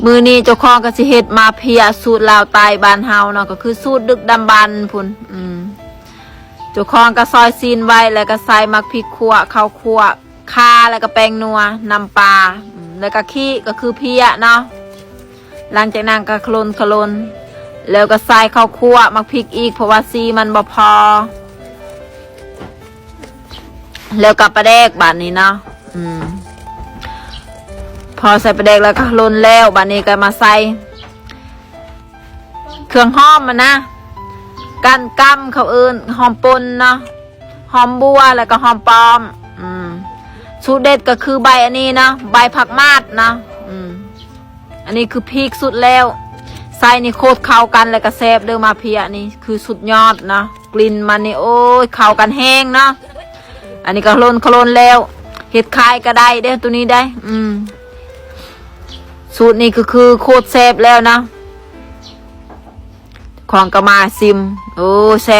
ມື້ນີ້ເຈົ້າຂອງກໍຊິເຮັດໝາກເພຍສູດລາວໃຕ້ບ້ານເຮົາເນາະ ກໍຄືສູດດຶກດຳບັນພຸ້ນ. ອືມ ເຈົ້າຂອງກໍຊອຍຊີ້ນໄວ້ ແລ້ວກໍໃສ່ໝາກພິກຂົ້ວ ເຂົ້າຂົ້ວ ຂ່າ ແລ້ວກໍແປ້ງນົວ ນ້ຳປາ ອືມ ແລ້ວກໍຂີ້ ກໍຄືເພຍເນາະ. ຫຼັງຈາກນັ້ນກໍຂະຫຼົ່ນຂະຫຼົ່ນ ແລ້ວກໍໃສ່ເຂົ້າຂົ້ວ ໝາກພິກອີກ ເພາະວ່າສີມັນບໍ່ພໍ ແລ້ວກໍປາແດກບາດນີ້ເນາະ. ອືມ ພໍໃສ່ປາແດກແລ້ວກໍຂະຫຼົ່ນແລ້ວ ບາດນີ້ກໍມາໃສ່ເຄື່ອງຫອມມັນນະ ກ້ານກຳ ເຂົາເອີ້ນຫອມປົ່ນເນາະ ຫອມບົ່ວ ແລ້ວກໍຫອມປ້ອມ. ອືມ ສູດເດັດກໍຄືໃບອັນນີ້ເນາະ ໃບຜັກໝາດເນາະ. ອືມ ອັນນີ້ຄືພີກສຸດແລ້ວ ໃສ່ນີ້ໂຄດເຂົ້າກັນ ແລ້ວກໍແຊບເດີ້. ໝາກເພຍນີ້ຄືສຸດຍອດເນາະ ກິ່ນມັນນີ້ ໂອ້ຍ ເຂົ້າກັນແຮງເນາະ. ອັນນີ້ກໍຂະຫຼົ່ນຂະຫຼົ່ນແລ້ວ ເຮັດຂາຍກໍໄດ້ເດ້ ໂຕນີ້ໄດ້. ອືມ ສູດນີ້ກໍຄືໂຄດແຊບແລ້ວເນາະ. ຂອງກໍມາຊິມ ໂອ້ ແຊບ